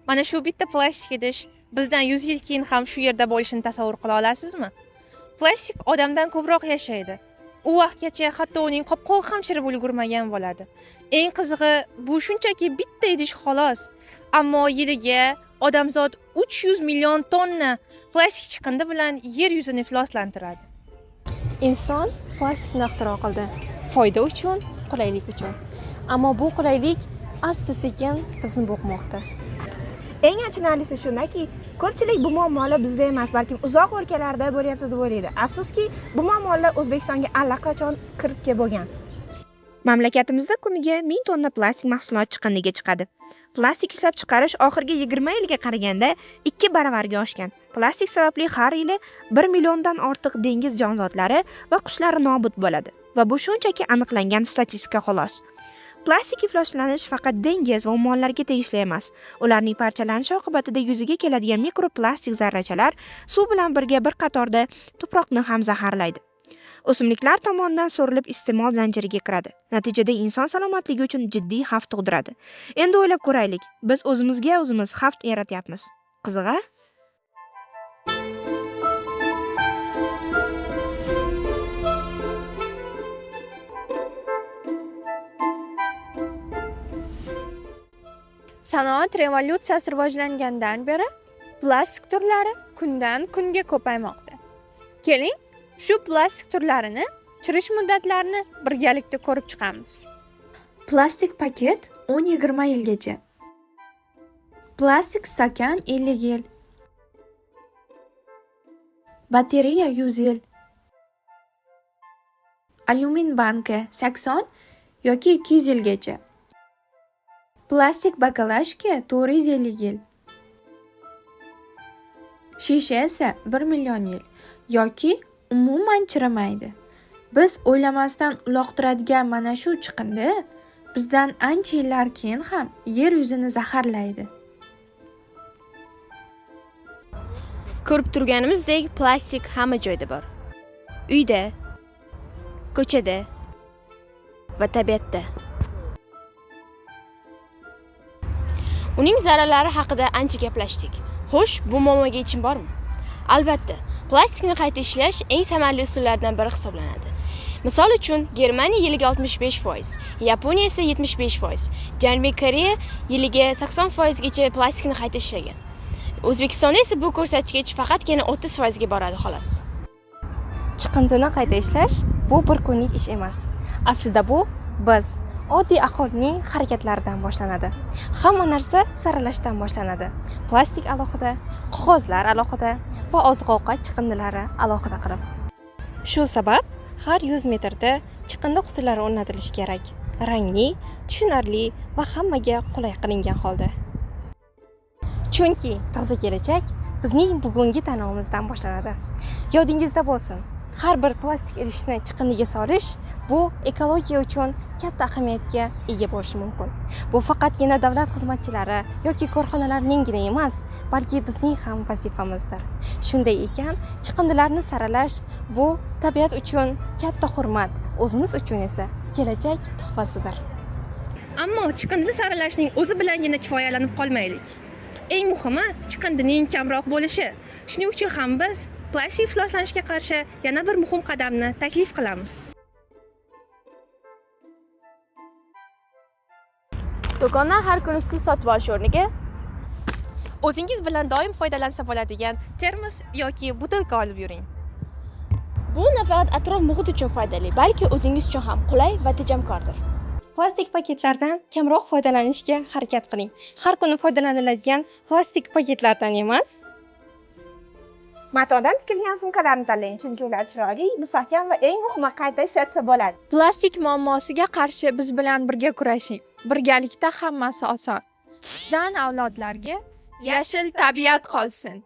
Mana shu bitta plastik idish bizdan 100 yil keyin ham shu yerda bo'lishini tasavvur qila olasizmi? Plastik odamdan ko'proq yashaydi. U vaqtgacha hatto uning qopqog'i ham chirib ulgurmagan bo'ladi. Eng qizig'i, bu shunchaki bitta idish xolos. Ammo yiliga odamzod 300 million tonna plastik chiqindi bilan yer yuzini ifloslantiradi. Inson plastikni ixtiro qildi. Foyda uchun, qulaylik uchun. Ammo bu qulaylik asta-sekin bizni bo'g'moqda. Eng achinarlisi shundaki, ko'pchilik bu muammolar bizda emas, balkim uzoq o'lkalarda bo'lyapti deb o'ylaydi. Afsuski, bu muammolar O'zbekistonga allaqachon kirib kelib bo'lgan. Mamlakatimizda kuniga 1000 tonna plastik mahsulot chiqindiga chiqadi. Plastik ishlab chiqarish oxirgi 20 yilga qaraganda 2 baravarga oshgan. Plastik sababli har yili 1 milliondan ortiq dengiz jonzotlari va qushlari nobud bo'ladi va bu shunchaki aniqlangan statistika xolos. Plastik ifloslanish faqat dengiz va ummonlarga tegishli emas. Ularning parchalanishi oqibatida yuzaga keladigan mikroplastik zarrachalar suv bilan birga bir qatorda tuproqni ham zaharlaydi. O'simliklar tomonidan so'rilib iste'mol zanjiriga kiradi. Natijada inson salomatligi uchun jiddiy xavf tug'diradi. Endi o'ylab ko'raylik, biz o'zimizga o'zimiz xavf yaratyapmiz. Qizig'a? Sanoat revolyutsiyasi rivojlangandan beri plastik turlari kundan kunga ko'paymoqda. Keling, shu plastik turlarini chirish muddatlarini birgalikda ko'rib chiqamiz. Plastik paket 10-20 yilgacha. Plastik stakan 50 yil. Batareya 100 yil. Alyumin banka 80 yoki 200 yilgacha. Plastik bakalashka 450 yil. Shisha esa 1 million yil yoki umuman chirimaydi. Biz o'ylamasdan uloqtiradigan mana shu chiqindi bizdan ancha yillar keyin ham yer yuzini zaharlaydi. Ko'rib turganimizdek, plastik hamma joyda bor. Uyda, ko'chada va tabiatda. Uning zararlari haqida ancha gaplashdik. Xo'sh, bu muammoga yechim bormi? Albatta, plastikni qayta ishlash eng samarali usullardan biri hisoblanadi. Misol uchun, Germaniya yiliga 65%, Yaponiya esa 75%, Janubiy Koreya yiliga 80% gacha plastikni qayta ishlagan. O'zbekistonda esa bu ko'rsatkich faqatgina 30% ga boradi xolos. Chiqindini qayta ishlash bu bir kunlik ish emas. Aslida bu biz oddiy aholining harakatlaridan boshlanadi. Hamma narsa saralashdan boshlanadi. Plastik alohida, qog'ozlar alohida va oziq-ovqat chiqindilari alohida qilib. Shu sabab har 100 metrda chiqindi qutilari o'rnatilishi kerak. Rangli, tushunarli va hammaga qulay qilingan holda. Chunki toza kelajak bizning bugungi tanlovimizdan boshlanadi. Yodingizda bo'lsin, har bir plastik idishni chiqindiga solish bu ekologiya uchun katta ahamiyatga ega bo'lishi mumkin. Bu faqatgina davlat xizmatchilari yoki korxonalarninggina emas, balki bizning ham vazifamizdir. Shunday ekan, chiqindilarni saralash bu tabiat uchun katta hurmat, o'zimiz uchun esa kelajak tuhfasidir. Ammo chiqindini saralashning o'zi bilangina kifoyalanib qolmaylik. Eng muhimi chiqindining kamroq bo'lishi. Shuning uchun ham biz plastik ifloslanishga qarshi yana bir muhim qadamni taklif qilamiz. Do'kondan har kuni suv sotib olish o'rniga o'zingiz bilan doim foydalansa bo'ladigan termos yoki butilka olib yuring. Bu nafaqat atrof muhit uchun foydali, balki o'zingiz uchun ham qulay va tejamkordir. Plastik paketlardan kamroq foydalanishga harakat qiling. Har kuni foydalaniladigan plastik paketlardan emas. Matodan tikilgan sumkalarni tanlang, chunki ular chiroyli, mustahkam va eng muhimi qayta ishlatsa bo'ladi. Plastik muammosiga qarshi biz bilan birga kurashing. Birgalikda hammasi oson. Bizdan avlodlarga yashil tabiat qolsin.